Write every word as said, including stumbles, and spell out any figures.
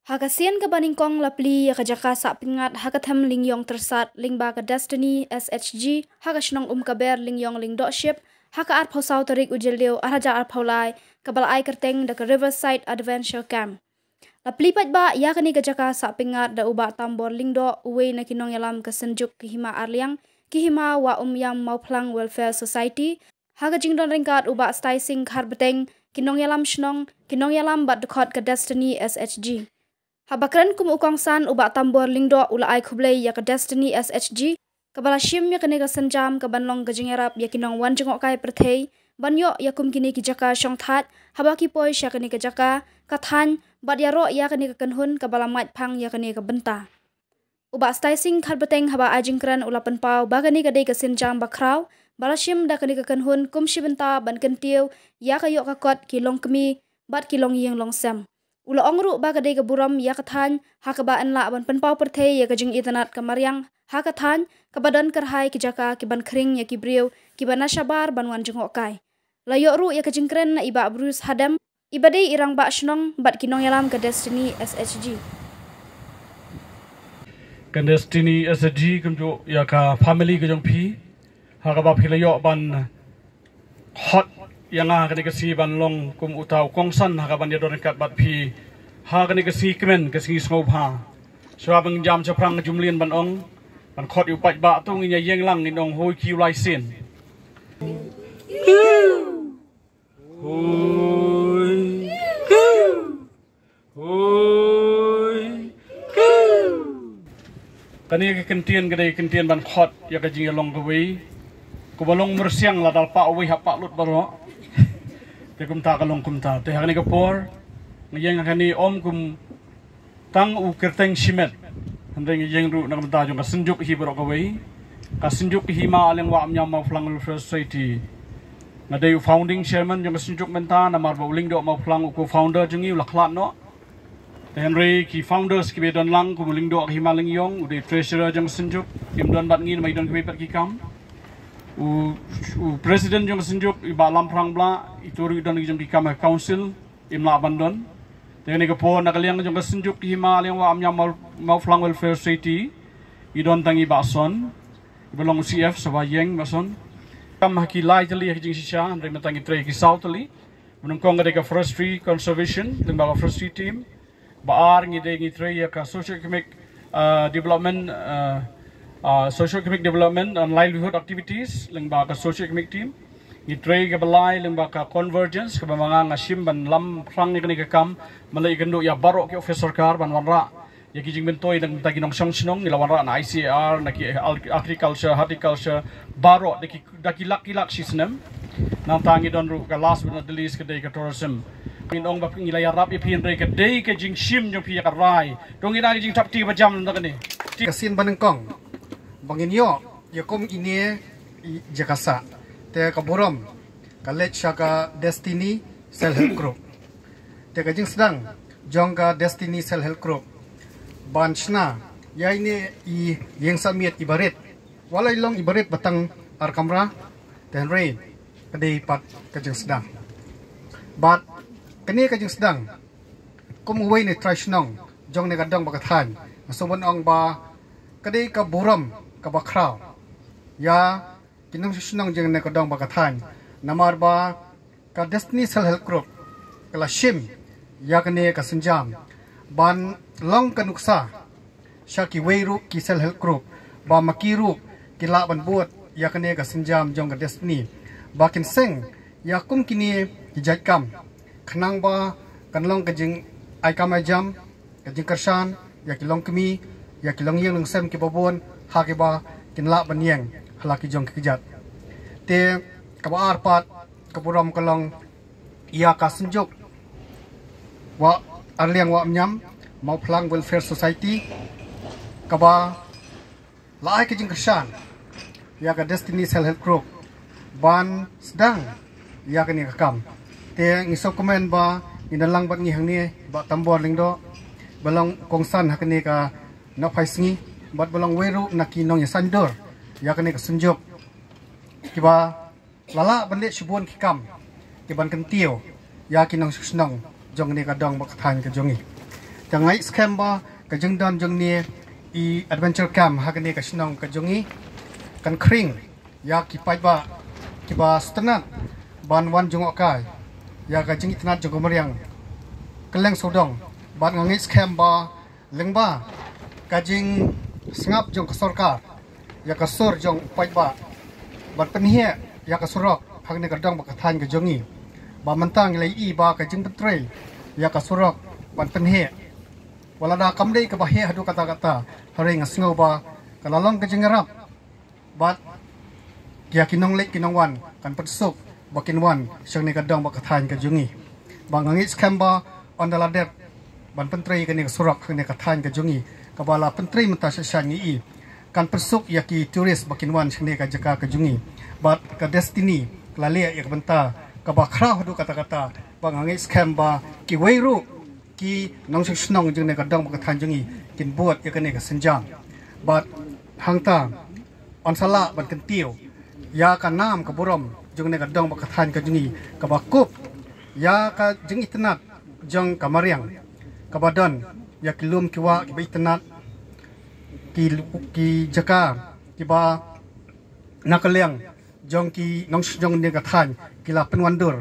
Ha ka sien kaba nyngkong la plie ïa ka jaka sah pyngngad ha ka them Lyngïong Tyrsad lyngba ka Destiny S H G ha ka shnong Umkaber Lyngïong Lyngdoh Ship ha ka arphew saw tarik u Jylliew arhajar arphew lai, kaba la ai kyrteng da ka Riverside Adventure Camp. La plie paidbah ïa kane ka jaka sah pyngngad da u Bah Tambor Lyngdoh, uwei na ki nongïalam ka Synjuk ka Hima Arliang, ka Hima Wah Umïam Mawphlang Welfare Society, ha ka jingdon ryngkat u Bah Stai Singh Kharbteng, ki nongïalam shnong, ki nongïalam bad dkhot ka Destiny S H G. Haba kren kum u kongsan, u Bah Tambor Lyngdoh u la ai khublei ïa ka Destiny S H G kaba la shim ïa kane ka sienjam kaban long ka jingïarap ïa ki nongwan jngohkai pyrthei ban ïoh ïa kum kine ki jaka shongthait haba ki poi sha kane ka jaka ka thaiñ, bad ïaroh ïa kane ka kynhun kaba la mait phang ïa kane ka bynta. U Bah Stai Singh Kharbteng haba ai jingkren u la pynpaw ba kane ka dei ka sienjam bakhraw ba la shim da kane ka kynhun kum shi bynta ban kyntiew ïa ka ïoh ka kot ki longkmie bad ki longïing longsem. U la ong ruh ba ka dei ka burom ïa ka thaiñ ha kaba yn lah ban pynpaw pyrthei ïa ka jingitynnad ka mariang ha ka thaiñ, kaba don kyrhai ki jaka kiban khring ïa ki briew kiba na shabar ban wan jngohkai. La ïoh ruh ïa ka jingkren na i Bah Bruce Hadem, iba dei i rangbah shnong bad ki nongïalam ka Destiny S H G. Ka Destiny S H G kumjuh ïa ka family ka jong phi, ha kaba phi la ïoh ban khot ïa nga ha kane ka sngi ban long kum uta u kongsan ha kaban ïadon ryngkat bad phi ha kane ka sngi kmen, ka sngi sngewbha. Shuwa ban jam shaphrang, jumlien ban ong, ban khot ïa u paidbah, to ngin ïa ïeng lang, ngin ong hoi ki u lai sien. Hoi. Hoi. Kane ka kyntien ka dei ka kyntien ban khot ïa ka jingïalong kawei. Kumba long myrsiang, lada la pah uwei hap pah lut baroh. Te kumta ka long kumta. Te ha kane ka por nga ïeng ha kane ym kum tang u kyrteng shimet, hynrei nga ïeng ruh na ka bynta jong ka Synjuk hi baroh kawei, ka Synjuk ka Hima Arliang Wah Umïam Mawphlang Welfare Society. Nga dei u founding chairman jong ka Synjuk mynta, namar ba u Lyngdoh Mawphlang, u co-founder jong ngi, u la khlad noh. Te hynrei ki founders kiba don lang kum u Lyngdoh ka Hima Lyngïong, u dei treasurer jong ka Synjuk, im don bad ngi namar i don kiwei pat ki kam. U, u president jong ka Synjuk, i Bah Lamphrang Blah, ito ruh i don ki jong ki kam ha council, im lah ban don. Te kane ka por na ka liang jong ka Synjuk ka Hima Arliang Wah Umïam Maw-, Mawphlang Welfare Society, i don tang i Bah Son, iba long u C F, sngewbha ïeng Bah Son. Kam ha ki lai tylli ha ki jingshisha, hynrei mynta ngi trei ha ki saw tylli. Ba nyngkong ka dei ka forestry conservation lyngba ka forestry team. Ba ar ngi dei, ngi trei ïa ka socio-economic, uh, development, uh, uh, socio-economic development and livelihood activities lyngba ka socio-economic team. Ngi trei kaba lai lyngba ka convergence, kaba ma nga nga shim ban lam phrang ïa kane ka kam, ban leit ïakynduh ïa baroh ki office sorkar ban wanrah ïa ki jingmyntoi na ka bynta ki nongshong shnong. Ngi la wanrah na I C A R, na ki al-, agriculture, horticulture, baroh da ki, da ki lak ki lak shi snem. Nangta ngi don ruh ka last but not the least ka dei ka tourism. Ngin ong ba ngi la ïarap ïa phi, hynrei ka dei ka jingshim jong phi ïa ka rai. To ngin ai ka jingthap kti ba jam na kane. Ka sien ba nyngkong ba ngin ïoh ïa kum ine i jaka sah, te ka burom ka leit sha ka Destiny Self Help Group. Te ka jingsdang jong ka Destiny Self Help Group ban shna ïa ine i ïing sah miet iba rit. Wat la i long iba rit ba tang ar kamra, te hynrei ka dei pat ka jingsdang. Bad kane ka jingsdang, kum uwei na ki trai shnong jong kane ka dong bad ka thaiñ, nga sngewbha ban ong ba ka dei ka burom kaba khraw ïa ki nongshong shnong jong kane ka dong bad ka thaiñ, namar ba ka Destiny Self Help Group ka la shim ïa kane ka sienjam ban long ka nuksa sha kiwei ruh ki Self Help Group, ba ma ki ruh kin lah ban bud ïa kane ka sienjam jong ka Destiny, ba kin seng ïa kum kine ki jait kam, khnang ba kan long ka jingai kam ai jam, ka jingkyrshan ïa ki longkmie, ïa ki longïing longsem kiba bun, ha kiba kin lah ban ïeng ha la ki jong ki kjat. Te kaba ar pat ka burom ka long ïa ka Synjuk Wah Arliang Wah Umïam Mawphlang Welfare Society, kaba la ai ka jingkyrshan ïa ka Destiny Self Help Group ban sdang ïa kane ka kam. Te ngi sngewkmen ba ngi don lang bad ngi hangne Bah Tambor Lyngdoh, ba long kongsan ha kane ka nongphai sngi, bad ba long wei ruh na ki nongïasaid dur ïa kane ka Synjuk, kiba la lah ban leh shibun ki kam kiban kyntiew ïa ki nongshong shnong jong kane ka dong bad ka thaiñ ka jong ngi. Ka ngeit skhem ba ka jingdon jong ne i adventure camp ha kane ka shnong ka jong i kan khring ïa ki paidbah kiba sngewtynnat ban wan jngohkai ïa ka jingitynnat jong ka mariang kylleng sawdong. Bad nga ngeit skhem ba lyngba ka jingsngap jong ka sorkar ïa ka sur jong u paidbah ban pynheh ïa ka surok ha kane ka dong bad ka thaiñ ka jong i. Ba mynta ngi la ïohi ba ka jingpyntrei ïa ka surok ban pynheh, wat lada kam dei kaba heh haduh katta katta, hynrei nga sngew ba ka la long ka jingïarap bad ïa ki nongleit ki nongwan kan pynsuk ba kin wan sha kane ka dong bad ka thaiñ ka jong i. Ba nga ngeit skhem ba ynda la dep ban pyntrei kane ka surok ha kane ka thaiñ ka jong i, kaba la pyntrei mynta sha sha ngi i, kan pynsuk ïa ki tourist ba kin wan sha kane ka jaka ka jong i. Bad ka Destiny ka la leh ïa ka bynta kaba khraw haduh katta katta. Ba nga ngeit skhem ba kiwei ruh ki nongshong shnong jong kane ka dong bad ka thaiñ jong i kin bud ïa kane ka sienjam. Bad hangta yn sa lah ban kyntiew ïa ka nam ka burom jong kane ka dong bad ka thaiñ ka jong i, kaba kup ïa ka jingitynnat jong ka mariang, kaba don ïa ki lum ki wah kiba itynnat, ki ki jaka kiba na ka liang jong ki nongshong shnong ne ka thaiñ ki la pynwandur